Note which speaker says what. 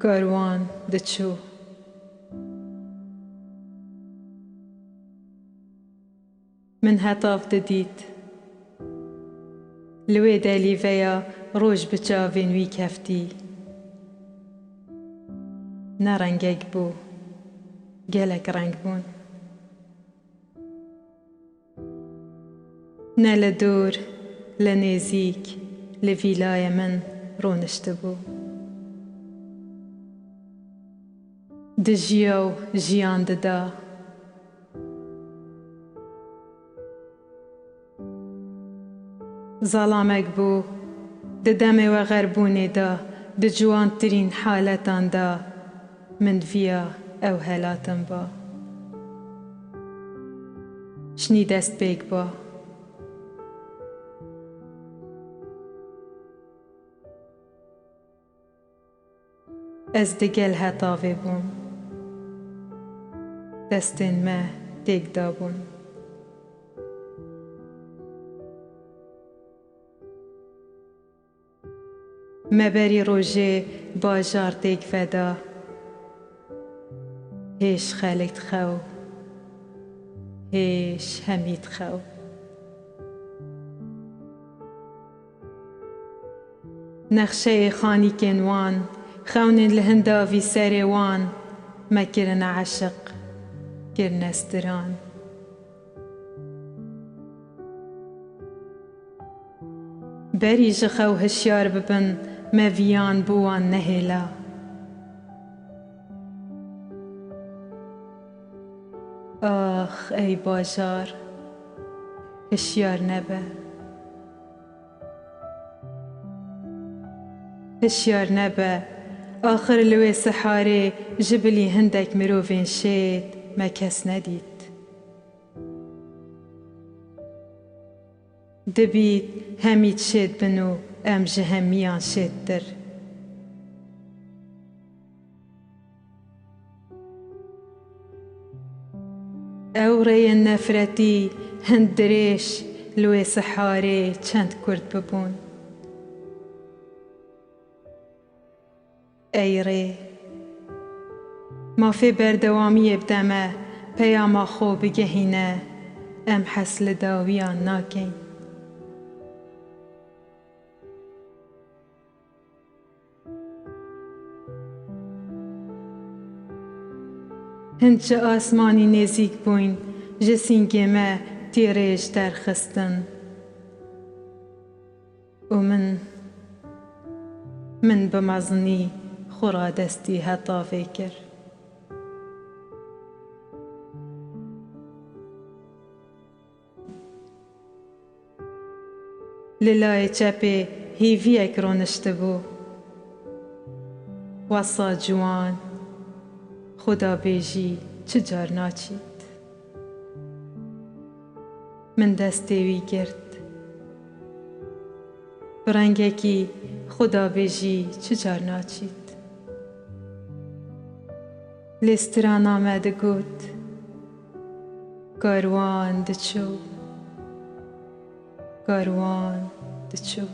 Speaker 1: Karwan diçû. Min hetav didît. Li wê delîveya roj bi çavên wî keftî. Ne rengek bû, gelek reng bûn. Ne li dûr, li nêzîk, li vîlayê min rûniştibû. Dijiya û jiyan dida. Zalamek bû, di demê wexerbûnê de, di ciwantirîn haletan de min viya ew helatin ba. Şinî destpêk ba. Ez di gel hetavê bûm. Destên me têk dabûn. Me berî rojê bajar têk veda. Hêj xelk dixew. Hêj hemî dixew. Nexşeyê xanîkên wan, xewnên li hindavî serê wan me kirine eşq, kirine stiran. Berî ji xew hişyar bibin me viyan bo wan nehêla. Ax ey bajar, hişyar nebe. Hişyar nebe, axir li wê siharê ji bilî hindek mirovên şêt me kes nedît. Dibît hemî şêt bin û em ji hemiyan şêttir. Ew rêyên nefretî hind dirêj li wê siharê çend kurt bibûn. Ey rê! Mafê berdewamiyê bide me, peyama xwe bigehîne, em hes li dawiyan nakeyn. Hind ji asmanî nêzîk bûyn, ji sîngê me tîrêj derxistin. Û min, min bi mezinî xwe radestî hetavê kir. Li layê çepê hêviyek rûniştibû. Wesa ciwan, Xweda bêjî çi car naçît. Min destê wî girt. Bi rengekî Xweda bêjî çi car naçît. Lê strana me digot. Karwan diçû, karwan diçû.